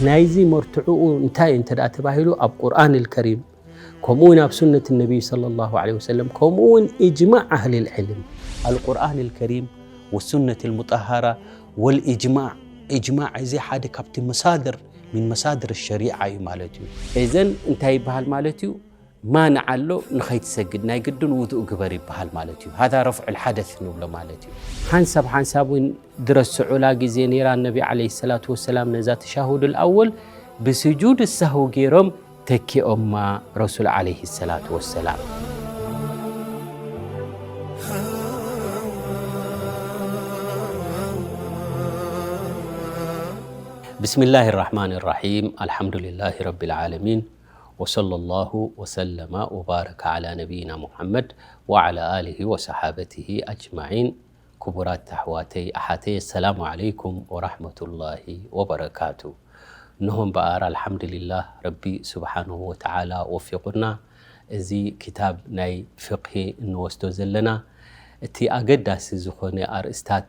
ናይዚ መርትዕኡ እንታይ እንተ ደኣ ተባሂሉ፣ ኣብ ቁርኣን ኣልከሪም፣ ከምኡ እውን ኣብ ሱነት ነቢይ ሰለላሁ ዐለይሂ ወሰለም፣ ከምኡ እውን ኢጅማዕ ኣህሊል ዕልም። ኣልቁርኣን ኣልከሪም ወሱነት ኣልሙጠሃራ ወልኢጅማዕ። ኢጅማዕ እዚ ሓደ ካብቲ መሳድር፣ ሚን መሳድር ሸሪዓ እዩ ማለት እዩ። እዘን እንታይ ይበሃል ማለት እዩ? ማንዓ ኣሎ፣ ንኸይትሰግድ ናይ ግድን ውዱእ ግበር ይበሃል ማለት እዩ። ሃዛ ረፍዑል ሓደስ ንብሎ ማለት እዩ። ሓንሳብ ሓንሳብ እውን ድረስዑላ ግዜ ነይራ፣ ነቢ ዓለይሂ ሰላቱ ወሰላም ነዛ ተሻሁዱል ኣወል ብስጁድ ሳህው ገይሮም ተኪኦማ ረሱል ዓለይሂ ሰላቱ ወሰላም። ብስሚላሂ ራሕማን ራሒም። ኣልሓምዱሊላሂ ረቢል ዓለሚን። ወሰለላሁ ወሰለማ ወባረከ ዓላ ነቢይና ሙሐመድ ወዓላ ኣሊሂ ወሰሓበቲሂ ኣጅማዒን። ክቡራት ኣሕዋተይ ኣሓተይ፣ ኣሰላሙ ዓለይኩም ወራሕመቱላሂ ወበረካቱ። እንሆ እምበኣር ኣልሓምዱሊላህ፣ ረቢ ስብሓንሁ ወተዓላ ወፊቑና፣ እዚ ክታብ ናይ ፍቅሂ እንወስዶ ዘለና፣ እቲ ኣገዳሲ ዝኾነ ኣርእስታት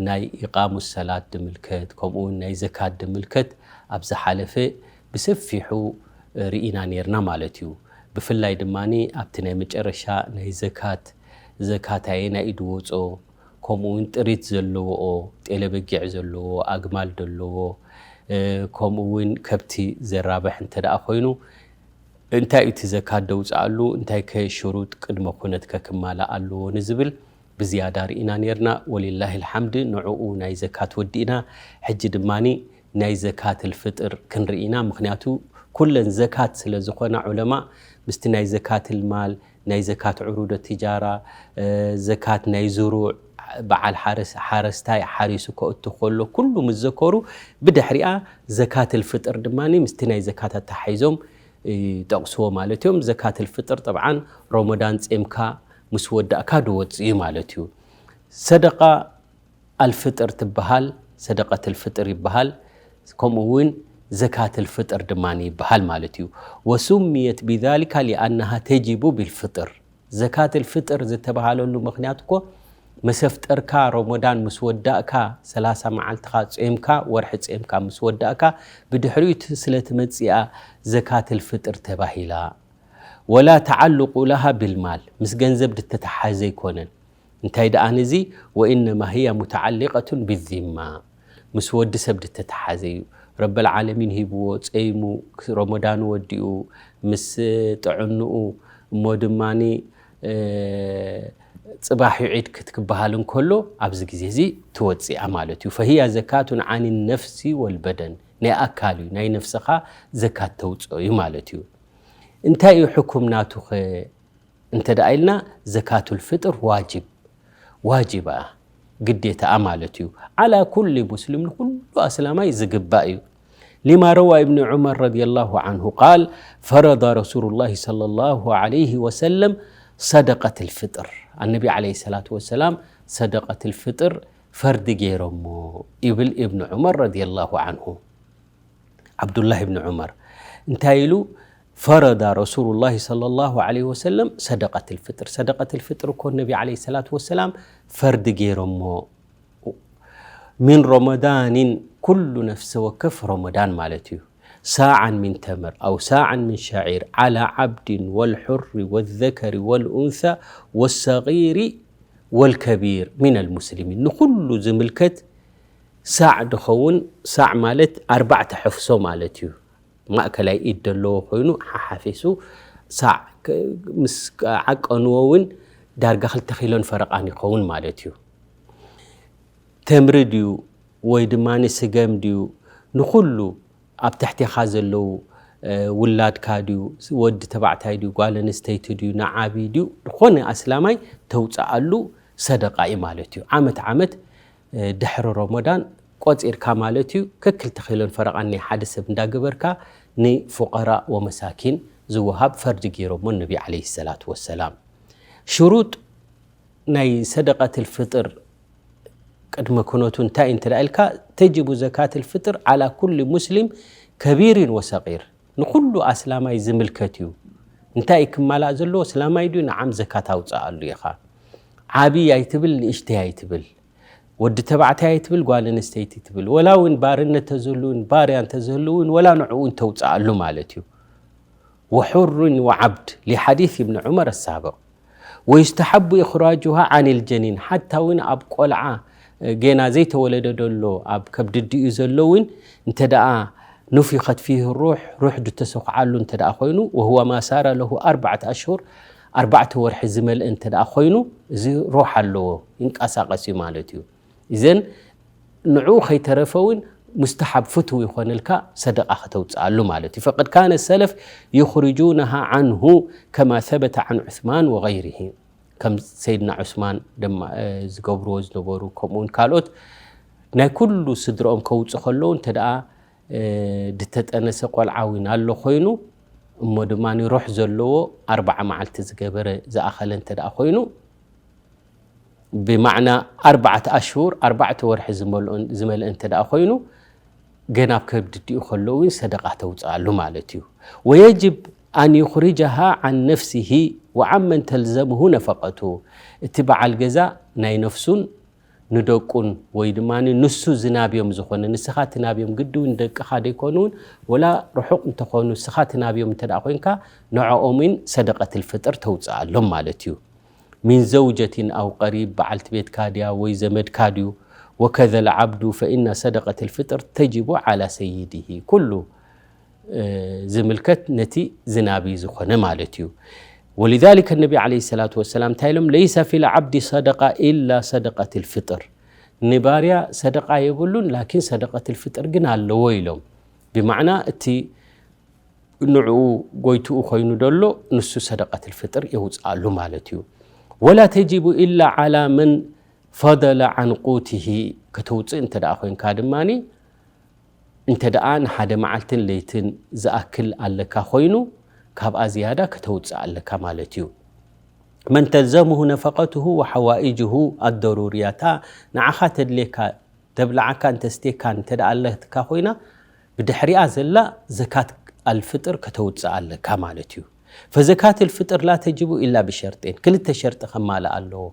ናይ ኢቃሙ ሰላት ድምልከት፣ ከምኡ እውን ናይ ዘካት ድምልከት ኣብ ዝሓለፈ ብሰፊሑ ርኢና ነይርና ማለት እዩ። ብፍላይ ድማ ኣብቲ ናይ መጨረሻ ናይ ዘካት፣ ዘካት ኣየናይ እዩ ድወጾ፣ ከምኡ እውን ጥሪት ዘለዎኦ፣ ጤለ በጊዕ ዘለዎ፣ ኣግማል ዘለዎ፣ እ፣ ከምኡ እውን ከብቲ ዘራብሕ እንተ ደኣ ኮይኑ፣ እንታይ እዩ እቲ ዘካት ደውፅኣሉ? እንታይ ከ ሽሩጥ ቅድመ ኩነት ከ ክማላእ ኣለዎ ንዝብል ብዝያዳ ርኢና ነይርና። ወሊላሂ ልሓምድ ንዕኡ ናይ ዘካት ወዲእና። ሕጂ ድማኒ ናይ ዘካት ልፍጥር ክንርኢ ኢና። ምኽንያቱ ኩለን ዘካት ስለ ዝኾና ዑለማ ምስቲ ናይ ዘካት ልማል፣ ናይ ዘካት ዕሩደ ትጃራ፣ እ፣ ዘካት ናይ ዝሩዕ፣ በዓል ሓረስ-፣ ሓረስታይ ሓሪሱ ከእቱ ከሎ ኩሉ ምስ ዘከሩ፣ ብድሕሪኣ ዘካት ልፍጥር ድማኒ ምስቲ ናይ ዘካት ኣተሓሒዞም ይጠቕስዎ ማለት እዮም። ዘካት ልፍጥር ጠብዓን ሮመዳን ጼምካ ምስ ወዳእካ ድወጽእ እዩ ማለት እዩ። ሰደቃ ኣልፍጥር ትበሃል፣ ሰደቀት ልፍጥር ይበሃል፣ ከምኡ እውን ዘካት ልፍጥር ድማ ይበሃል ማለት እዩ። ወሱምየት ቢዛሊካ ሊኣነሃ ተጅቡ ቢልፍጥር። ዘካት ልፍጥር ዝተበሃለሉ ምኽንያት እኮ መሰፍጠርካ ሮሞዳን ምስ ወዳእካ ሰላሳ መዓልትኻ ጾምካ፣ ወርሒ ጾምካ ምስ ወዳእካ ብድሕሪኡ ት-፣ ስለ ትመጽእ እያ ዘካት ልፍጥር ተባሂላ። ወላ ተዓልቁ ለሃ ቢልማል፣ ምስ ገንዘብ ድተተሓዘ ኣይኮነን። እንታይ ደኣ ነዚ፣ ወኢነማ ህያ ሙተዓሊቀቱን ቢዚማ፣ ምስ ወዲ ሰብ ድተተሓዘ እዩ። ረበል ዓለሚን ሂብዎ፣ ጸይሙ፣ ሮሞዳን ወዲኡ፣ ምስ ጥዕንኡ፣ እሞ ድማኒ፣ እ፣ ጽባሕ እዩ ዒድ ክትክበሃል እንከሎ፣ ኣብዚ ግዜ እዚ ትወጽእ እያ ማለት እዩ። ፈህያ ዘካቱን ዓኒ ነፍሲ ወልበደን፣ ናይ ኣካል እዩ፣ ናይ ነፍስኻ ዘካት ተውጽኦ እዩ ማለት እዩ። እንታይ እዩ ሕኩም ናቱኸ እንተ ደኣ ኢልና፣ ዘካቱል ፍጥር ዋጅብ፣ ዋጅብ እያ፣ ግዴታ እያ ማለት እዩ። ዓላ ኩሊ ሙስሊም፣ ንኹሉ ኣስላማይ ዝግባእ እዩ። ሊማ ረዋ ኢብኑ ዑመር ረዲየላሁ ዓንሁ ቃል፣ ፈረደ ረሱሉላሂ ሰለላሁ ዓለይሂ ወሰለም ሰደቀትል ፍጥር። ኣነቢ ዓለይሂ ሰላቱ ወሰላም ሰደቀትል ፍጥር ፈርዲ ገይሮሞ ይብል ኢብኑ ዑመር ረዲየላሁ ዓንሁ። ዓብዱላህ ብን ዑመር እንታይ ኢሉ? ፈረዳ ረሱሉላሂ ሰለላሁ ዐለይሂ ወሰለም ሰደቀትል ፍጥር። ሰደቀትል ፍጥር እኮ ነቢ ዐለይሂ ሰላቱ ወሰላም ፈርዲ ገይሮሞ። ሚን ረመዳኒን፣ ኩሉ ነፍሰ ወከፍ ረመዳን ማለት እዩ። ሳዓን ሚን ተምር ኣው ሳዓን ሚን ሸዒር ዐላ ዐብዲን ወልሑሪ ወዘከሪ ወልኡንሳ ወሰጊሪ ወልከቢር ሚነል ሙስሊሚን። ንኹሉ ዝምልከት ሳዕ ድኸውን፣ ሳዕ ማለት ኣርባዕተ ሕፍሶ ማለት እዩ። ማእከላይ ኢድ ደለዎ ኮይኑ ሓሓፊሱ ሳዕ ክ-፣ ምስ ዓቀንዎ እውን ዳርጋ ክልተ ኪሎን ፈረቓን ይኸውን ማለት እዩ። ተምሪ ድዩ ወይ ድማ ስገም ድዩ፣ ንኹሉ ኣብ ትሕቴኻ ዘለዉ፣ እ፣ ውላድካ ድዩ፣ ወዲ ተባዕታይ ድዩ፣ ጓል ኣንስተይቲ ድዩ፣ ንዓቢ ድዩ፣ ዝኾነ ኣስላማይ ተውፅኣሉ ሰደቃ እዩ ማለት እዩ። ዓመት ዓመት፣ እ፣ ድሕሪ ረመዳን ቆፂርካ ማለት እዩ፣ ከክልተ ኪሎን ፈረቓን ናይ ሓደ ሰብ እንዳገበርካ ንፉቀራእ ወመሳኪን ዝወሃብ ፈርዲ ገይሮሞ ነቢ ዐለይሂ ሰላቱ ወሰላም። ሽሩጥ ናይ ሰደቀትል ፍጥር ቅድመ ኩነቱ እንታይ እንተ ደኣ ኢልካ፣ ተጅቡ ዘካትል ፍጥር ዓላ ኩሊ ሙስሊም ከቢሪን ወሰቂር፣ ንኹሉ ኣስላማይ ዝምልከት እዩ። እንታይ እዩ ክማላእ ዘለዎ? ኣስላማይ ድዩ? ንዓም ዘካት ኣውፅኣሉ ኢኻ። ዓብይ ኣይትብል፣ ንእሽተይ ኣይትብል። ወዲ ተባዕታይ ትብል ጓል ኣንስተይቲ ትብል፣ ወላ እውን ባርነት ተዝህሉ እውን ባርያ እንተዝህሉ እውን ወላ ንዕኡ እንተውፅኣሉ ማለት እዩ። وحر وعبد لحديث ابن عمر السابق ويستحب إخراجها عن الجنين ሓታ እውን ኣብ ቆልዓ ገና ዘይተወለደ ደሎ ኣብ ከብዲ ኣዲኡ ዘሎ እውን እንተ ደኣ نفخت فيه الروح ሩሕ ድተሰኹዓሉ እንተ ደኣ ኮይኑ وهو ما سار له أربعة أشهر ኣርባዕተ ወርሒ ዝመልአ እንተ ደኣ ኮይኑ እዚ ሩሕ ኣለዎ ይንቀሳቐስ እዩ ማለት እዩ። እዘን ንዕኡ ከይተረፈ እውን ሙስተሓብ ፍትው ይኾነልካ ሰደቃ ከተውፅኣሉ ማለት እዩ። فقد كان السلف يخرجونها عنه كما ثبت عن عثمان وغيره ከም ሰይድና ዑስማን ድማ ዝገብርዎ ዝነበሩ ከምኡውን ካልኦት ናይ ኩሉ ስድረኦም ከውፁ ከለዉ እንተ ደኣ ድተጠነሰ ቆልዓ እውን ኣሎ ኮይኑ እሞ ድማ ሩሕ ዘለዎ ኣርባዓ መዓልቲ ዝገበረ ዝኣኸለ እንተ ደኣ ኮይኑ ብማዕና ኣርባዕተ ኣሽሁር ኣርባዕተ ወርሒ ዝመልኦ ዝመልአ እንተ ደኣ ኮይኑ ገና ኣብ ከብዲ ኣዲኡ ከሎ እውን ሰደቃ ተውፅኣሉ ማለት እዩ። ويجب أن يخرجها عن نفسه وعمن تلزمه نفقته እቲ በዓል ገዛ ናይ ነፍሱን ንደቁን ወይ ድማ ንሱ ዝናብዮም ዝኾነ ንስኻ ትናብዮም ግዲ እውን ደቅኻ ደይኮኑ እውን ወላ ርሑቕ እንተኾኑ ንስኻ ትናብዮም እንተ ደኣ ኮይንካ ንዕኦም እውን ሰደቀት ልፍጥር ተውፅኣሎም ማለት እዩ። من زوجة أو قريب በዓልቲ ቤትካ ድያ ወይ ዘመድካ ድዩ وكذا العبد فإن صدقة الفطر تجب على سيده ኩሉ ዝምልከት ነቲ ዝናቢ ዝኾነ ማለት እዩ። ولذلك النبي عليه الصلاة والسلام እንታይ ኢሎም ليس في العبد صدقة إلا صدقة الفطر ንባርያ ሰደቃ የብሉን ላኪን ሰደቀት ልፍጥር ግን ኣለዎ ኢሎም ብማዕና እቲ ንዕኡ ጎይትኡ ኮይኑ ደሎ ንሱ ሰደቀት ልፍጥር የውፅኣሉ ማለት እዩ። ولا تجب إلا على من فضل عن قوته ከተውፅእ እንተ ደኣ ኮይንካ ድማ እንተ ደኣ ንሓደ መዓልትን ለይትን ዝኣክል ኣለካ ኮይኑ ካብኣ ዝያዳ ከተውፅእ ኣለካ ማለት እዩ። من تلزمه نفقته وحوائجه الضرورية ንዓኻ ተድልየካ ተብልዓካ እንተስትየካ እንተ ደኣ ኣለትካ ኮይና ብድሕሪኣ ዘላ ዘካት ኣልፍጥር ከተውፅእ ኣለካ ማለት እዩ። فزكاة الفطر لا تجب إلا بشرطين ክልተ ሸርጢ ከማልእ ኣለዎ።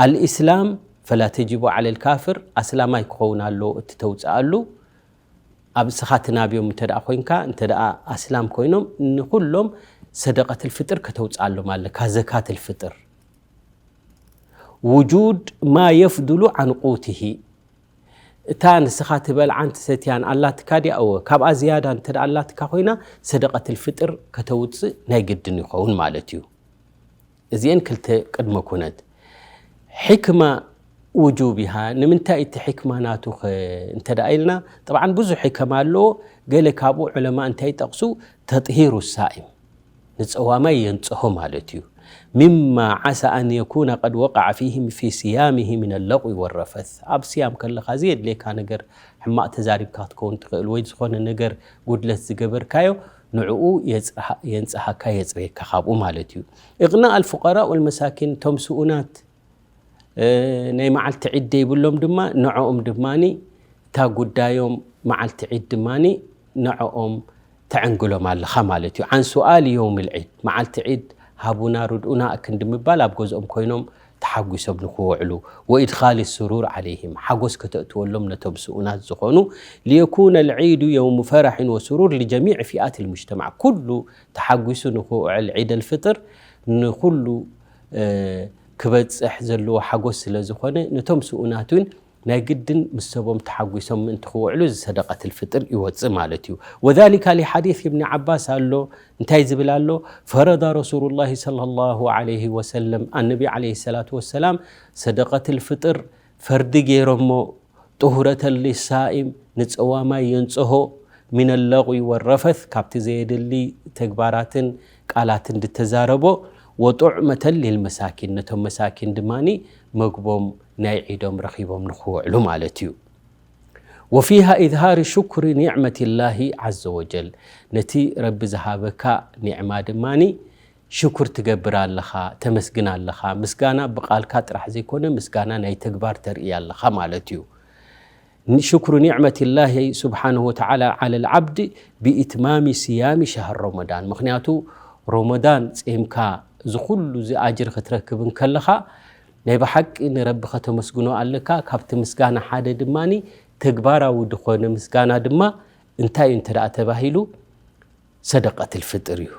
الإسلام فلا تجب على الكافر ኣስላማይ ክኸውን ኣለዎ እቲ ተውፅኣሉ ኣብ እስኻ ትናብዮም እንተ ደኣ ኮይንካ እንተ ደኣ ኣስላም ኮይኖም ንኩሎም ሰደቀት ልፍጥር ከተውፅኣሎም ኣለካ ዘካት ልፍጥር وجود ما يفضل عن قوته እታ ንስኻ ትበልዓን ትሰትያን ኣላትካ ድያ እወ ካብኣ ዝያዳ እንተ ደኣ ኣላትካ ኮይና ሰደቀት ልፍጥር ከተውፅእ ናይ ግድን ይኸውን ማለት እዩ። እዚአን ክልተ ቅድመ ኩነት ሕክማ ውጁብ ይሃ ንምንታይ እቲ ሕክማ ናቱ እንተ ደኣ ኢልና ጥብዓን ብዙሕ ሕከም ኣለዎ። ገለ ካብኡ ዕለማ እንታይ ይጠቕሱ ተጥሂሩ ሳኢም ንፀዋማይ የንፅሆ ማለት እዩ። مما عسى أن يكون قد وقع فيه في صيامه من اللغو والرفث ኣብ ስያም ከለኻ ዘየድልየካ ነገር ሕማቕ ተዛሪብካ ክትከውን ትኽእል ወይ ዝኾነ ነገር ጉድለት ዝገበርካዮ ንዕኡ የንፅሃካ የፅርየካ ካብኡ ማለት እዩ። إغناء الفقراء والمساكين እቶም ስኡናት ናይ መዓልቲ ዒድ ደይብሎም ድማ ንዕኦም ድማ እታ ጉዳዮም መዓልቲ ዒድ ድማ ንዕኦም ተዕንግሎም ኣለኻ ማለት እዩ። عن سؤال يوم العيد መዓልቲ ዒድ ሃቡና ርድኡና ክንዲ ምባል ኣብ ገዝኦም ኮይኖም ተሓጒሶም ንክውዕሉ وإدخال السرور عليهم ሓጎስ ከተእትወሎም ነቶም ስኡናት ዝኾኑ ليكون العيد يوم فرح وسرور لجميع فئات المجتمع ኩሉ ተሓጒሱ ንክውዕል ዒድ ኣልፍጥር ንኩሉ ክበፅሕ ዘለዎ ሓጎስ ስለ ዝኾነ ነቶም ስኡናት እውን ናይ ግድን ምስ ሰቦም ተሓጒሶም ምእንቲ ክውዕሉ እዚ ሰደቀት ልፍጥር ይወፅእ ማለት እዩ። وذلك لحديث ابن عباس ኣሎ እንታይ ዝብል ኣሎ فرض رسول الله صلى الله عليه وسلم ኣነቢ عليه الصلاة والسلام ሰደቀት ልፍጥር ፈርዲ ገይሮሞ طهرة للصائم ንፀዋማይ የንፅሆ من اللغو والرفث ካብቲ ዘየድሊ ተግባራትን ቃላትን ድተዛረቦ وطعمة للمساكين ነቶም መሳኪን ድማ መግቦም ናይ ዒዶም ረኺቦም ንክውዕሉ ማለት እዩ። وفيها إظهار شكر نعمة الله عز وجل ነቲ ረቢ ዝሃበካ ኒዕማ ድማ ሽኩር ትገብር ኣለኻ፣ ተመስግን ኣለኻ። ምስጋና ብቓልካ ጥራሕ ዘይኮነ ምስጋና ናይ ተግባር ተርኢ ኣለኻ ማለት እዩ። شكر نعمة الله سبحانه وتعالى على العبد بإتمام صيام شهر رمضان ምኽንያቱ ሮመዳን ጼምካ እዚ ኩሉ እዚ ኣጅር ክትረክብ እንከለኻ ናይ ብሓቂ ንረቢ ከተመስግኖ ኣለካ። ካብቲ ምስጋና ሓደ ድማኒ ተግባራዊ ዝኾነ ምስጋና ድማ እንታይ እዩ እንተ ደኣ ተባሂሉ ሰደቀት ልፍጥር እዩ።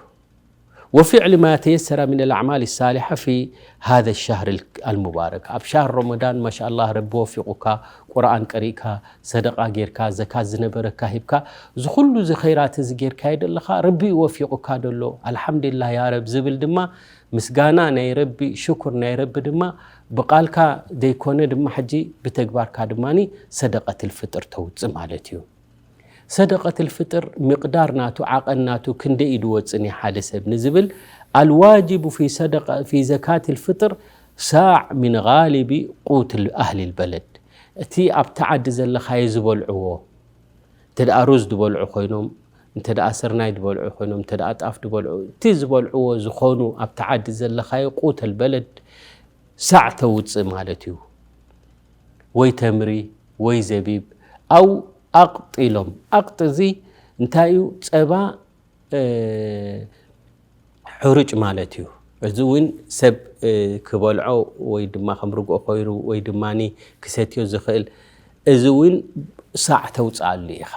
وفعل ما تيسر من الأعمال الصالحة في هذا الشهر المبارك። ኣብ ሻህር ረመዳን ማሻ ኣላህ ረቢ ወፊቑካ፣ ቁርኣን ቀሪእካ፣ ሰደቃ ጌርካ፣ ዘካት ዝነበረካ ሂብካ፣ እዚ ኩሉ እዚ ኸይራት እዚ ጌርካዮ ዘለኻ ረቢ እዩ ወፊቑካ ደሎ። ኣልሓምዱሊላህ ያ ረብ ዝብል ድማ ምስጋና ናይ ረቢ፣ ሽኩር ናይ ረቢ ድማ ብቓልካ ዘይኮነ ድማ ሕጂ ብተግባርካ ድማኒ ሰደቀት ልፍጥር ተውፅእ ማለት እዩ። ሰደቀት ልፍጥር ሚቕዳር ናቱ ዓቐን ናቱ ክንደይ እዩ ድወፅእ ናይ ሓደ ሰብ ንዝብል ኣልዋጅቡ ፊ ሰደቀ ፊ ዘካት ልፍጥር ሳዕ ሚን ጋሊቢ ቁት ኣህሊ ልበለድ፣ እቲ ኣብቲ ዓዲ ዘለኻዮ ዝበልዕዎ እንተ ደኣ ሩዝ ዝበልዑ ኮይኖም እንተ ደኣ ስርናይ ዝበልዑ ኮይኖም እንተ ደኣ ጣፍ ዝበልዑ እቲ ዝበልዕዎ ዝኾኑ ኣብቲ ዓዲ ዘለኻዮ ቁት ልበለድ ሳዕ ተውፅእ ማለት እዩ። ወይ ተምሪ ወይ ዘቢብ ኣው ኣቕጢ ኢሎም። ኣቕጢ እዚ እንታይ እዩ? ፀባ ሕሩጭ ማለት እዩ። እዚ እውን ሰብ ክበልዖ ወይ ድማ ከም ርግኦ ኮይኑ ወይ ድማ ክሰትዮ ዝኽእል እዚ እውን ሳዕ ተውፅኣሉ ኢኻ።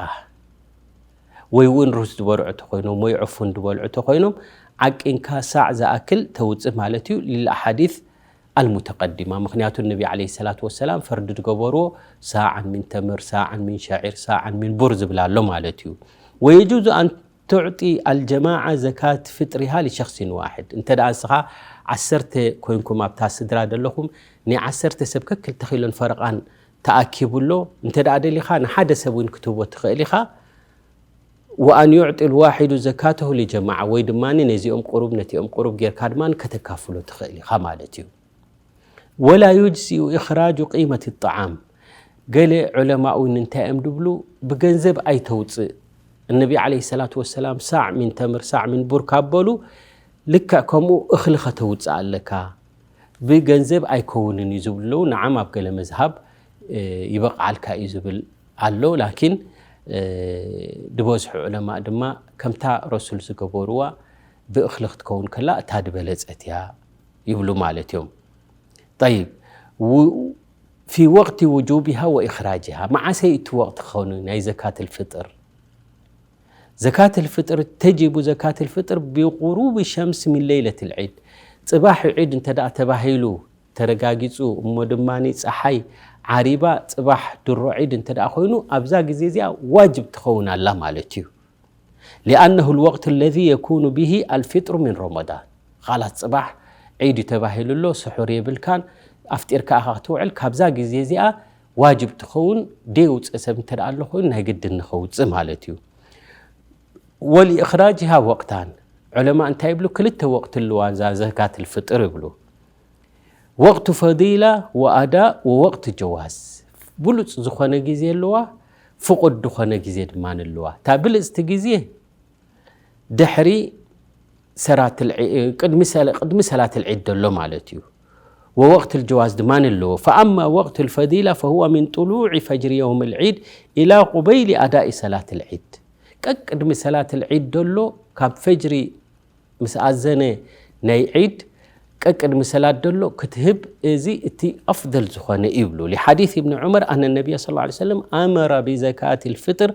ወይ እውን ሩዝ ዝበልዑ ተኮይኖም ወይ ዕፉን ዝበልዑ ተኮይኖም ዓቂንካ ሳዕ ዝኣክል ተውፅእ ማለት እዩ። ሊልኣሓዲት ኣልሙተቀዲማ፣ ምክንያቱ ነቢ ዓለይሂ ሰላቱ ወሰላም ፈርዲ ዝገበርዎ ሳዓን ሚን ተምር፣ ሳዓን ሚን ሸዒር፣ ሳዓን ሚን ቡር ዝብል ኣሎ ማለት እዩ። ወየጁዙ ኣን ትዕጢ ኣልጀማዓ ዘካት ፍጥሪሃ ሊሸክሲን ዋሕድ። እንተ ደኣ ንስኻ ዓሰርተ ኮይንኩም ኣብታ ስድራ ዘለኹም ናይ ዓሰርተ ሰብ ከክልተ ኪሎን ፈረቓን ተኣኪቡ ኣሎ። እንተ ደኣ ደሊኻ ንሓደ ሰብ እውን ክትህቦ ትኽእል ኢኻ። ወኣን ዩዕጢ ልዋሒዱ ዘካተሁ ሊጀማዓ፣ ወይ ድማ ነዚኦም ቁሩብ ነቲኦም ቁሩብ ጌርካ ድማ ከተካፍሎ ትኽእል ኢኻ ማለት እዩ። ወላ ዩጅዚኡ ኢኽራጁ ቂመት ጣዓም። ገለ ዑለማ እውን እንታይ እዮም ድብሉ? ብገንዘብ ኣይተውፅእ። እነቢ ዓለይሂ ሰላቱ ወሰላም ሳዕ ሚን ተምር ሳዕ ሚን ቡር ካብ በሉ ልክዕ ከምኡ እኽሊ ከተውፅእ ኣለካ። ብገንዘብ ኣይከውንን እዩ ዝብሉ ኣለዉ። ንዓም ኣብ ገለ መዝሃብ ይበቕዓልካ እዩ ዝብል ኣሎ። ላኪን ዝበዝሑ ዑለማ ድማ ከምታ ረሱል ዝገበርዋ ብእኽሊ ክትከውን ከላ እታ ዝበለፀት እያ ይብሉ ማለት እዮም። ጠይብ፣ ፊ ወቅቲ ውጁቢሃ ወኢኽራጅሃ፣ መዓሰይ እቲ ወቅቲ ክኸውን ናይ ዘካት ልፍጥር? ዘካት ልፍጥር፣ ተጅቡ ዘካት ልፍጥር ቢቁሩብ ሸምስ ሚን ለይለት ልዒድ፣ ፅባሕ ዒድ እንተ ደኣ ተባሂሉ ተረጋጊፁ እሞ ድማ ፀሓይ ዓሪባ ፅባሕ ድሮ ዒድ እንተ ደኣ ኮይኑ ኣብዛ ግዜ እዚኣ ዋጅብ ትኸውን ኣላ ማለት እዩ። ሊኣነሁ ልወቅት ለዚ የኩኑ ብሂ ኣልፊጥሩ ሚን ረመዳን። ኻላስ ፅባሕ ዒድ እዩ ተባሂሉ ኣሎ፣ ስሑር የብልካን፣ ኣፍጢርካ ኢኻ ክትውዕል። ካብዛ ግዜ እዚኣ ዋጅብ ትኸውን ደየውፅእ ሰብ እንተ ደኣ ኣሎ ኮይኑ ናይ ግድን ንኸውፅእ ማለት እዩ። ወሊእኽራጅሃ ወቅታን፣ ዑለማ እንታይ ይብሉ? ክልተ ወቅቲ ኣለዋ እዛ ዘካት ልፍጥር ይብሉ። ወቅቱ ፈዲላ ወኣዳእ ወወቅቱ ጀዋዝ። ብሉፅ ዝኾነ ግዜ ኣለዋ፣ ፍቁድ ዝኾነ ግዜ ድማ ኣለዋ። እታ ብልፅቲ ግዜ ድሕሪ ሰራት ልዒ- ቅድሚ ሰለ- ቅድሚ ሰላት ልዒድ ደሎ ማለት እዩ። ወወቅት ልጀዋዝ ድማ ኣለዎ። ፈኣማ ወቅት ልፈዲላ ፈሁወ ሚን ጥሉዕ ፈጅሪ የውም ልዒድ ኢላ ቁበይሊ ኣዳኢ ሰላት ልዒድ። ቀቅድሚ ሰላት ልዒድ ደሎ ካብ ፈጅሪ ምስ ኣዘነ ናይ ዒድ ቀቅድሚ ሰላት ደሎ ክትህብ፣ እዚ እቲ ኣፍደል ዝኾነ እዩ ይብሉ። ሊሓዲስ ኢብኒ ዑመር ኣነ ነቢይ ሰለላሁ ዐለይሂ ወሰለም ኣመረ ቢዘካት ልፍጥር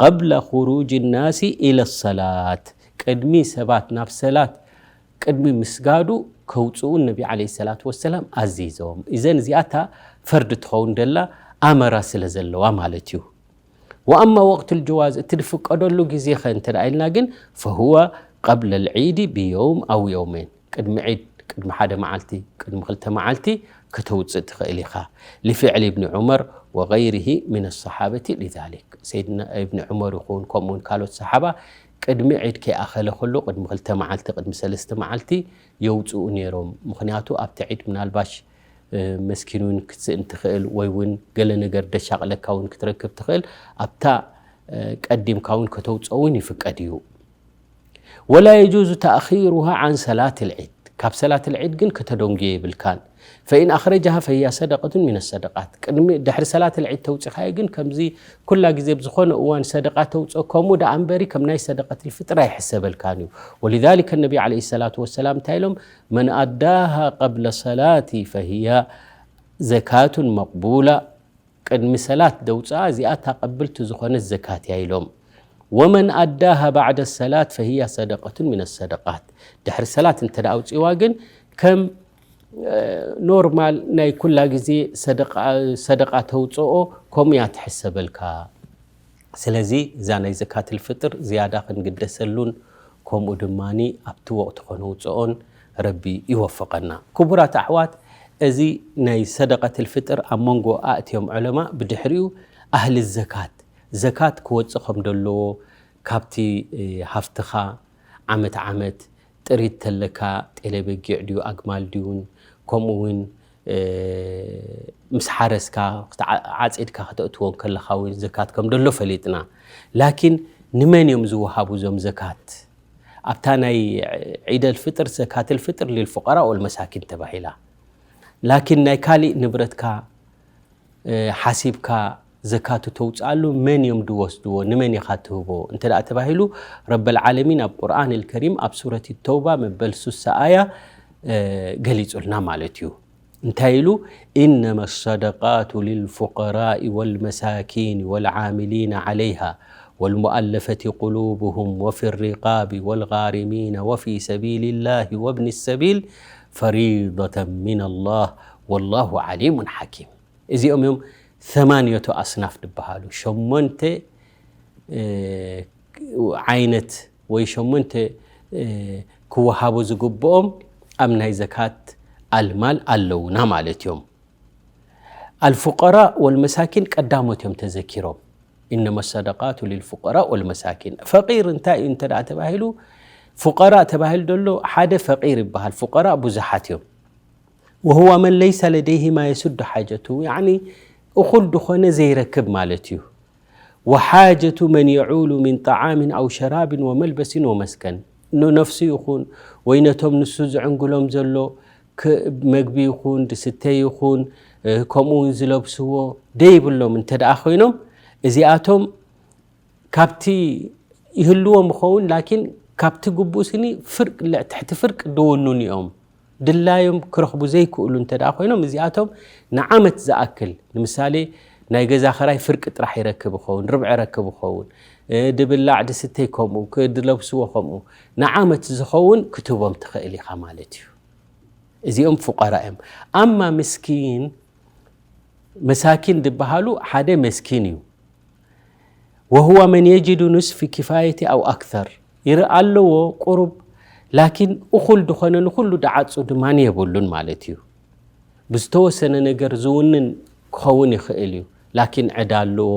ቀብለ ኹሩጅ ናሲ ኢለ ሰላት፣ ቅድሚ ሰባት ናብ ሰላት ቅድሚ ምስጋዱ ከውፅኡ ነቢ ዐለይሂ ሰላቱ ወሰላም ኣዚዞም። እዘን እዚኣታ ፈርዲ ትኸውን ደላ ኣመራ ስለ ዘለዋ ማለት እዩ። ወኣማ ወቅት ልጀዋዝ፣ እቲ ዝፍቀደሉ ግዜ ኸ እንተ ደኣ ኢልና ግን፣ ፈሁወ ቀብለ ልዒድ ብየውም ኣው የውመይን፣ ቅድሚ ዒድ፣ ቅድሚ ሓደ መዓልቲ፣ ቅድሚ ክልተ መዓልቲ ከተውፅእ ትኽእል ኢኻ። ሊፍዕሊ እብኒ ዑመር ወገይሪሂ ሚን ሰሓበቲ ሊዛሊክ። ሰይድና እብኒ ዑመር ይኹን፣ ከምኡውን ካልኦት ሰሓባ ቅድሚ ዒድ ከይኣኸለ ከሎ፣ ቅድሚ ክልተ መዓልቲ፣ ቅድሚ ሰለስተ መዓልቲ የውፅኡ ነይሮም። ምኽንያቱ ኣብቲ ዒድ ምናልባሽ መስኪን እውን ክትስእን ትኽእል፣ ወይ እውን ገለ ነገር ደሻቕለካ እውን ክትረክብ ትኽእል። ኣብታ ቀዲምካ እውን ከተውፅኦ እውን ይፍቀድ እዩ። ወላ የጁዙ ተእኺሩሃ ዓን ሰላት ልዒድ፣ ካብ ሰላት ልዒድ ግን ከተደንጉዮ የብልካን። ፈኢን ኣኽረጃሃ ፈሂያ ሰደቀቱን ሚነ ሰደቃት። ቅድሚ ድሕሪ ሰላት ልዒድ ተውፂኻዮ ግን ከምዚ ኩላ ግዜ ብዝኾነ እዋን ሰደቃ ተውፅኦ ከምኡ ደኣ እምበሪ ከም ናይ ሰደቀት ልፍጥር ኣይሕሰበልካን እዩ። ወሊዛሊከ ነቢ ዓለይሂ ሰላቱ ወሰላም እንታይ ኢሎም? መን ኣዳሃ ቀብለ ሰላቲ ፈሂያ ዘካቱን መቅቡላ። ቅድሚ ሰላት ደውፅኣ እዚኣ እታ ቀብልቲ ዝኾነት ዘካት እያ ኢሎም። ወመን ኣዳሃ ባዕደ ሰላት ፈሂያ ሰደቀቱን ሚነ ሰደቃት። ድሕሪ ሰላት እንተ ደኣ ኣውፅእዋ ግን ከም ኖርማል ናይ ኩላ ግዜ ሰደቃ ተውፅኦ ከምኡ እያ ትሕሰበልካ። ስለዚ እዛ ናይ ዘካትል ፍጥር ዝያዳ ክንግደሰሉን ከምኡ ድማ ኣብቲ ወቕቲ ከነውፅኦን ረቢ ይወፍቐና። ክቡራት ኣሕዋት፣ እዚ ናይ ሰደቀትል ፍጥር ኣብ መንጎ ኣእትዮም ዑለማ፣ ብድሕሪኡ ኣህሊ ዘካት፣ ዘካት ክወፅእ ከም ዘለዎ ካብቲ ሃፍትኻ ዓመት ዓመት ጥሪት ተለካ ጤለ በጊዕ ድዩ ኣግማል ድዩን ከምኡ እውን ምስ ሓረስካ ዓፂድካ ከተእትዎ ከለኻ እውን ዘካት ከም ደሎ ፈሊጥና። ላኪን ንመን እዮም ዝወሃቡ እዞም ዘካት? ኣብታ ናይ ዒደል ፍጥር ዘካትል ፍጥር ሊልፉቀራ ወልመሳኪን ተባሂላ። ላኪን ናይ ካሊእ ንብረትካ ሓሲብካ ዘካቱ ተውፅኣሉ መን እዮም ድወስድዎ? ንመን ኢኻ ትህቦ? እንተ ደኣ ተባሂሉ ረበል ዓለሚን ኣብ ቁርኣን ልከሪም ኣብ ሱረት ተውባ መበል ሱሳ ኣያ ገሊፁልና ማለት እዩ። እንታይ ኢሉ? إنما الصدقات للفقراء والمساكين والعاملين عليها والمؤلفة قلوبهم وفي الرقاب والغارمين وفي سبيل الله وابن السبيل فريضة من الله والله عليم حكيم. እዚኦም እዮም ثمانية أصناف ዝበሃሉ። ሸሞንተ ዓይነት ወይ ሸሞንተ ክወሃቡ ዝግብኦም ኣብ ናይ ዘካት ኣልማል ኣለውና ማለት እዮም። ኣልፉቀራእ ወልመሳኪን ቀዳሞት እዮም ተዘኪሮም። إنما الصدقات للفقراء والمساكين። ፈቂር እንታይ እዩ እንተ ደኣ ተባሂሉ፣ ፉቀራእ ተባሂሉ ዘሎ ሓደ ፈቂር ይበሃል። ፉቀራእ ብዙሓት እዮም። وهو من ليس لديه ما يسد حاجته، ያዕኒ እኹል ድኾነ ዘይረክብ ማለት እዩ። وحاجة من يعول من طعام أو شراب وملبس ومسكن، ንነፍሱ ይኹን ወይ ነቶም ንሱ ዝዕንግሎም ዘሎ መግቢ ይኹን ዝስተ ይኹን ከምኡ እውን ዝለብስዎ ደይብሎም እንተ ደኣ ኮይኖም፣ እዚኣቶም ካብቲ ይህልዎም ይኸውን፣ ላኪን ካብቲ ግቡእ ስኒ ፍርቅ ልዕ ትሕቲ ፍርቅ ድውኑን እዮም። ድላዮም ክረኽቡ ዘይክእሉ እንተ ደኣ ኮይኖም፣ እዚኣቶም ንዓመት ዝኣክል፣ ንምሳሌ ናይ ገዛ ኸራይ ፍርቂ ጥራሕ ይረክብ ይኸውን፣ ርብዒ ረክብ ይኸውን፣ ድብላዕ ድስተይ ከምኡ፣ ድለብስዎ ከምኡ፣ ንዓመት ዝኸውን ክትህቦም ትኽእል ኢኻ ማለት እዩ። እዚኦም ፉቀራ እዮም። ኣማ ምስኪን መሳኪን ዝበሃሉ ሓደ መስኪን እዩ። وهو من يجد نصف كفاية أو أكثر، ይርእ ኣለዎ ቁሩብ፣ ላኪን እኹል ድኾነ ንኹሉ ድዓጹ ድማ የብሉን ማለት እዩ። ብዝተወሰነ ነገር ዝውንን ክኸውን ይኽእል እዩ፣ ላኪን ዕዳ ኣለዎ።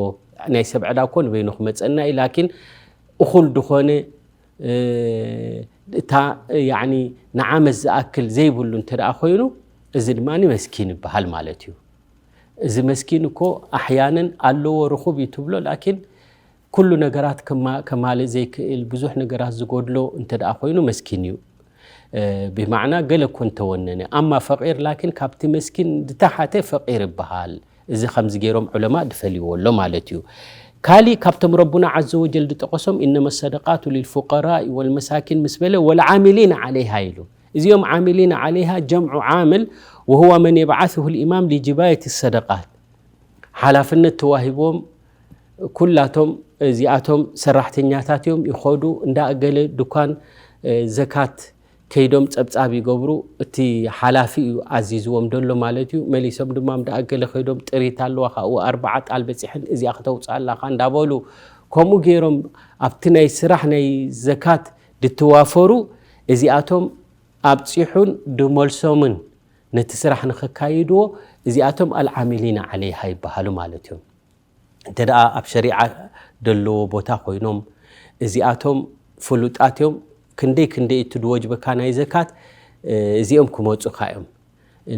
ናይ ሰብ ዕዳ እኮ ንበይኑ ክመጸና እዩ፣ ላኪን እኹል ድኾነ እታ ያኒ ንዓመት ዝኣክል ዘይብሉ እንተ ደኣ ኮይኑ፣ እዚ ድማ መስኪን ይበሃል ማለት እዩ። እዚ መስኪን እኮ ኣሕያንን ኣለዎ ርኹብ እዩ ትብሎ፣ ላኪን ኩሉ ነገራት ከማልእ ዘይክእል ብዙሕ ነገራት ዝጎድሎ እንተ ደኣ ኮይኑ መስኪን እዩ። ብማዕና ገለ እኮ እንተወነነ፣ ኣማ ፈቂር ላኪን ካብቲ መስኪን ዝተሓተ ፈቂር ይበሃል። እዚ ከምዚ ገይሮም ዑለማ ድፈልይዎ ኣሎ ማለት እዩ። ካሊእ ካብቶም ረቡና ዓዘ ወጀል ድጠቐሶም፣ إنما الصدقات للفقراء والمساكين ምስ በለ والعاملين عليها ኢሉ። እዚኦም ዓሚሊን ዓለይሃ ጀምዑ ዓምል፣ وهو من يبعثه الإمام لجباية الصدقات። ሓላፍነት ተዋሂቦም ኩላቶም እዚኣቶም ሰራሕተኛታት እዮም፣ ይኸዱ እንዳ ገለ ድኳን ዘካት ከይዶም ጸብጻብ ይገብሩ። እቲ ሓላፊ እዩ ኣዚዝዎም ደሎ ማለት እዩ። መሊሶም ድማ እንዳ ገለ ከይዶም ጥሪት ኣለዋ ካብኡ ኣርባዓ ጣል በጺሕን እዚኣ ክተውፅእ ኣለኻ እንዳበሉ ከምኡ ገይሮም ኣብቲ ናይ ስራሕ ናይ ዘካት ድትዋፈሩ እዚኣቶም ኣብፂሑን ድመልሶምን ነቲ ስራሕ ንኸካይድዎ እዚኣቶም ኣልዓሚሊና ዓለይሃ ይበሃሉ ማለት እዮም። እንተ ደኣ ኣብ ሸሪዓ ደለዎ ቦታ ኮይኖም እዚኣቶም ፍሉጣት እዮም። ክንደይ ክንደይ እቲ ድወጅበካ ናይ ዘካት እዚኦም ክመፁካ እዮም።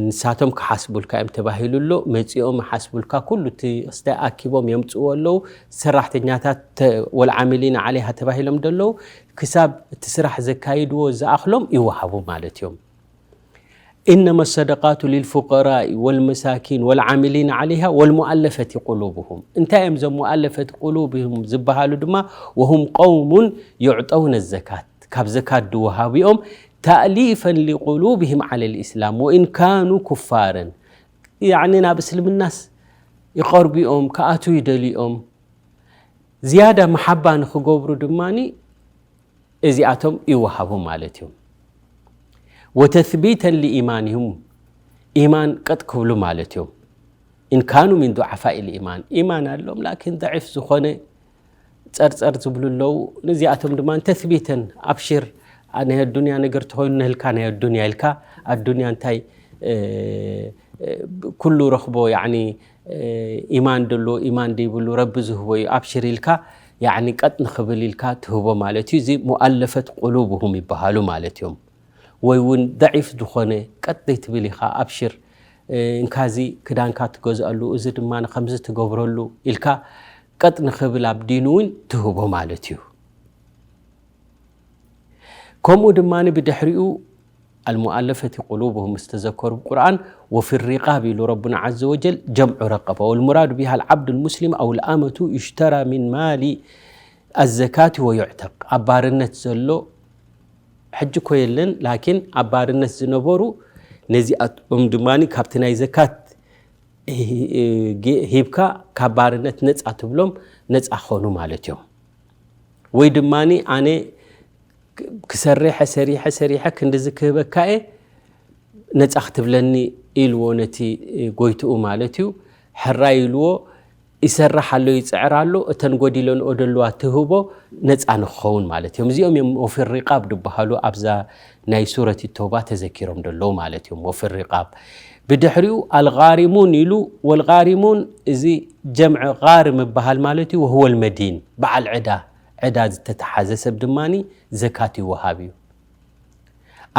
ንሳቶም ክሓስቡልካ እዮም ተባሂሉ ኣሎ። መፂኦም ይሓስቡልካ፣ ኩሉ እቲ ክስታይ ኣኪቦም የምፅዎ ኣለዉ። ሰራሕተኛታት ወልዓሚሊና ዓለይሃ ተባሂሎም ደለዉ ክሳብ እቲ ስራሕ ዘካይድዎ ዝኣኽሎም ይወሃቡ ማለት እዮም። إنما الصدقات للفقراء والمساكين والعاملين عليها والمؤلفة قلوبهم። እንታይ እዮም እዞም ሙኣለፈት ቁሉብሁም ዝበሃሉ ድማ? وهم قوم يعطون الزكاة፣ ካብ ዘካት ድወሃቡ እዮም። تأليفا لقلوبهم على الإسلام وإن كانوا كفارا، ያዕኒ ናብ እስልምናስ ይቐርቡ እዮም፣ ክኣትዉ ይደልዩ እዮም። ዝያዳ መሓባ ንኽገብሩ ድማ እዚኣቶም ይወሃቡ ማለት እዮም። وتثبيتا لإيمانهم، ኢማን ቀጥ ክብሉ ማለት እዮም። إن كانوا من ضعفاء الإيمان، ኢማን ኣለዎም ላኪን ضعيف ዝኾነ ጸርጸር ዝብሉ ኣለዉ። ነዚኣቶም ድማ ተስቢተን ኣብሽር፣ ናይ ኣዱንያ ነገር ተኾይኑ ንህልካ ናይ ኣዱንያ ኢልካ ኣዱንያ እንታይ ኩሉ ረኽቦ ያኒ ኢማን ደሎ ኢማን ደይብሉ ረቢ ዝህቦ እዩ ኣብሽር ኢልካ ያኒ ቀጥ ንኽብል ኢልካ ትህቦ ማለት እዩ። እዚ ሙኣለፈት ቁሉብሁም ይበሃሉ ማለት እዮም። ወይ እውን ደዒፍ ዝኾነ ቀጥ ዘይትብል ኢኻ ኣብሽር እንካዚ ክዳንካ ትገዝኣሉ እዚ ድማ ከምዚ ትገብረሉ ኢልካ ቀጥ ንኽብል ኣብ ዲኑ እውን ትህቦ ማለት እዩ። ከምኡ ድማ ብድሕሪኡ المؤلفة قلوبهم ዝተዘከሩ ብቁርኣን وفي الرقاب ኢሉ ረቡና عز وجل جمع رقبة والمراد بها العبد المسلم أو الأمة يشترى من مال الزكاة ويعتق ኣብ ባርነት ዘሎ ሕጂ እኮ የለን ላኪን ኣብ ባርነት ዝነበሩ ነዚኣቶም ድማ ካብቲ ናይ ዘካት ሂብካ ካብ ባርነት ነፃ ትብሎም ነፃ ኾኑ ማለት እዮም። ወይ ድማ ኣነ ክሰርሐ ሰሪሐ ሰሪሐ ክንድዚ ክህበካ እየ ነፃ ክትብለኒ ኢልዎ ነቲ ጎይትኡ ማለት እዩ። ሕራይ ኢልዎ ይሰርሕ ኣሎ ይፅዕር ኣሎ እተን ጎዲለንኦ ደለዋ ትህቦ ነፃ ንክኸውን ማለት እዮም። እዚኦም እዮም ወፊ ሪቃብ ዝበሃሉ ኣብዛ ናይ ሱረት ተውባ ተዘኪሮም ደለዉ ማለት እዮም። ወፊ ሪቃብ ብድሕሪኡ ኣልጋሪሙን ኢሉ ወልጋሪሙን እዚ ጀምዒ ጋርም ይበሃል ማለት እዩ። ወህወ ልመዲን በዓል ዕዳ ዕዳ ዝተተሓዘ ሰብ ድማ ዘካት ይወሃብ እዩ።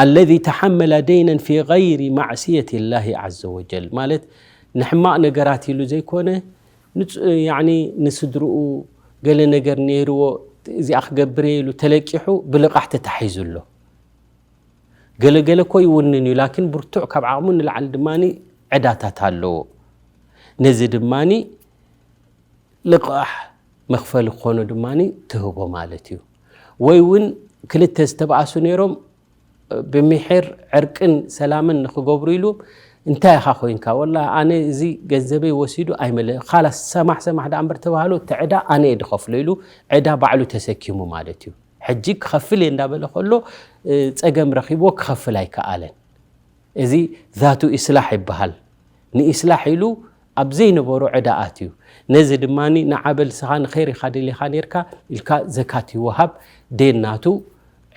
الذي تحمل دينا في غير معصية الله عز وجل ማለት ንሕማቕ ነገራት ኢሉ ዘይኮነ ንስድርኡ ገለ ነገር ነይርዎ እዚኣ ክገብር ኢሉ ተለቂሑ ብልቓሕ ተታሒዙ ኣሎ። ገለገለ እኮ ይውንን እዩ ላኪን ብርቱዕ ካብ ዓቕሙ ንላዕሊ ድማ ዕዳታት ኣለዎ። ነዚ ድማ ልቓሕ መኽፈሊ ክኾኖ ድማ ትህቦ ማለት እዩ። ወይ እውን ክልተ ዝተባኣሱ ነይሮም ብምሒር ዕርቅን ሰላምን ንኽገብሩ ኢሉ እንታይ ኢኻ ኮይንካ ወላ ኣነ እዚ ገንዘበይ ወሲዱ ኣይመለ ካላስ ሰማሕ ሰማሕ ዳ እምበር ተባህሎ እቲ ዕዳ ኣነ እየ ድኸፍሎ ኢሉ ዕዳ ባዕሉ ተሰኪሙ ማለት እዩ። ሕጂ ክኸፍል እየ እንዳበለ ከሎ ፀገም ረኺብዎ ክኸፍል ኣይከኣለን። እዚ ዛቱ ኢስላሕ ይበሃል። ንኢስላሕ ኢሉ ኣብ ዘይነበሮ ዕዳ ኣትዩ። ነዚ ድማ ንዓ በል ስኻ ንኸይር ኢኻ ደሊኻ ነርካ ኢልካ ዘካት ይወሃብ ዴን ናቱ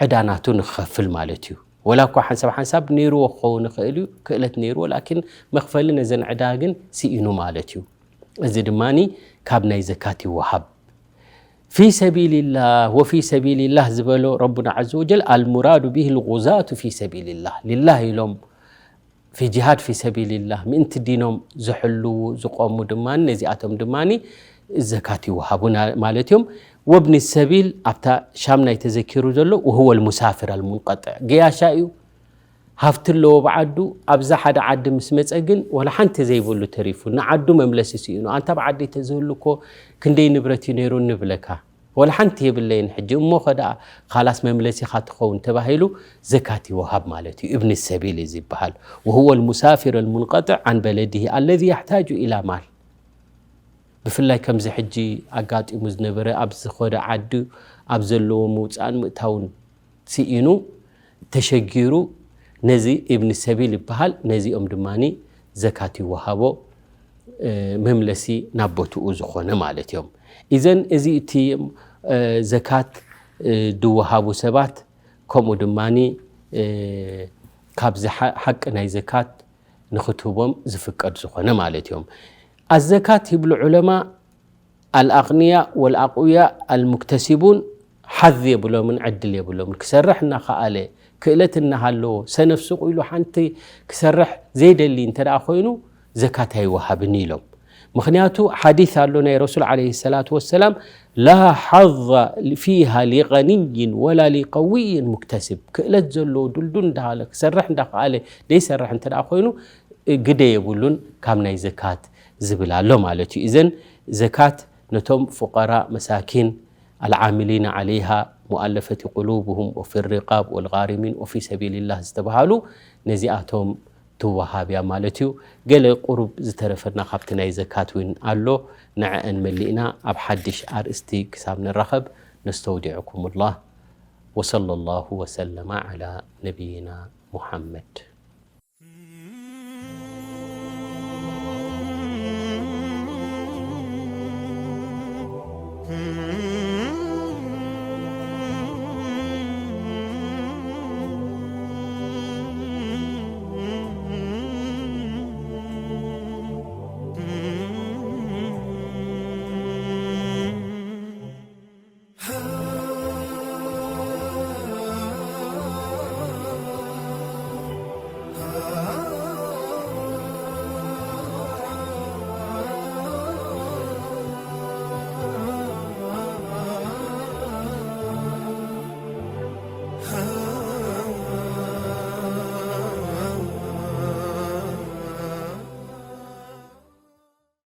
ዕዳ ናቱ ንክኸፍል ማለት እዩ። ወላ እኳ ሓንሳብ ሓንሳብ ነይርዎ ክኸውን ይኽእል እዩ ክእለት ነይርዎ ላኪን መኽፈሊ ነዘን ዕዳ ግን ስኢኑ ማለት እዩ። እዚ ድማ ካብ ናይ ዘካት ይወሃብ። في سبيل الله وفي سبيل الله ዝበሎ ረቡና عز وجل المراد به الغزاة في سبيل الله ሊላህ ኢሎም في جهاد في سبيل الله ምእንቲ ዲኖም ዝሕልዉ ዝቆሙ ድማ ነዚኣቶም ድማ ዘካት ይወሃቡ ማለት እዮም። وابن السبيل ኣብታ ሻምናይ ተዘኪሩ ዘሎ وهو المسافر المنقطع ገያሻ እዩ ሃፍቲ ኣለዎ ብዓዱ ኣብዛ ሓደ ዓዲ ምስ መፀ ግን ወላ ሓንቲ ዘይብሉ ተሪፉ ንዓዱ መምለሲ ስኢኑ ኣንታ ብዓዲ ተዝህሉ እኮ ክንደይ ንብረት እዩ ነይሩ ንብለካ ወላ ሓንቲ የብለይን ሕጂ እሞ ኸደኣ ካላስ መምለሲኻ ትኸውን ተባሂሉ ዘካት ይወሃብ ማለት እዩ። ابن السبيل እዩ ዝበሃል وهو المسافر المنقطع عن بلده الذي يحتاج إلى مال ብፍላይ ከምዚ ሕጂ ኣጋጢሙ ዝነበረ ኣብ ዝኸደ ዓዲ ኣብ ዘለዎ ምውፃእን ምእታውን ስኢኑ ተሸጊሩ ነዚ እብኒ ሰቢል ይበሃል። ነዚኦም ድማ ዘካት ይወሃቦ መምለሲ ናብ ቦትኡ ዝኾነ ማለት እዮም። ኢዘን እዚ እቲ ዘካት ድወሃቡ ሰባት ከምኡ ድማ ካብዚ ሓቂ ናይ ዘካት ንኽትህቦም ዝፍቀድ ዝኾነ ማለት እዮም። ኣዘካት ይብሉ ዑለማ ኣልኣቕንያ ወልኣቕውያ ኣልሙክተሲቡን ሓዝ የብሎምን ዕድል የብሎምን። ክሰርሕ እናኸኣለ ክእለት እናሃለዎ ሰነፍ ሱቕ ኢሉ ሓንቲ ክሰርሕ ዘይደሊ እንተ ደኣ ኮይኑ ዘካት ኣይወሃብን ኢሎም። ምኽንያቱ ሓዲስ ኣሎ ናይ ረሱል ዓለይሂ ሰላቱ ወሰላም፣ ላ ሓዛ ፊሃ ሊገንይን ወላ ሊቀውይን ሙክተስብ። ክእለት ዘለዎ ድልዱል እንዳሃለ ክሰርሕ እንዳኸኣለ ደይሰርሕ እንተ ደኣ ኮይኑ ግደ የብሉን ካብ ናይ ዘካት ዝብል ኣሎ ማለት እዩ። እዘን ዘካት ነቶም ፉቀራእ መሳኪን ኣልዓሚሊና ዓለይሃ ሙኣለፈቲ ቁሉብሁም ወፊ ሪቃብ ወልጋሪሚን ወፊ ሰቢልላህ ዝተባሃሉ ነዚኣቶም ትወሃብ እያ ማለት እዩ። ገለ ቁሩብ ዝተረፈና ካብቲ ናይ ዘካት እውን ኣሎ። ንዐአን መሊእና ኣብ ሓድሽ ኣርእስቲ ክሳብ ንራኸብ ነስተውዲዕኩሙላህ። ወሰለላሁ ወሰለመ ዓላ ነቢይና ሙሓመድ።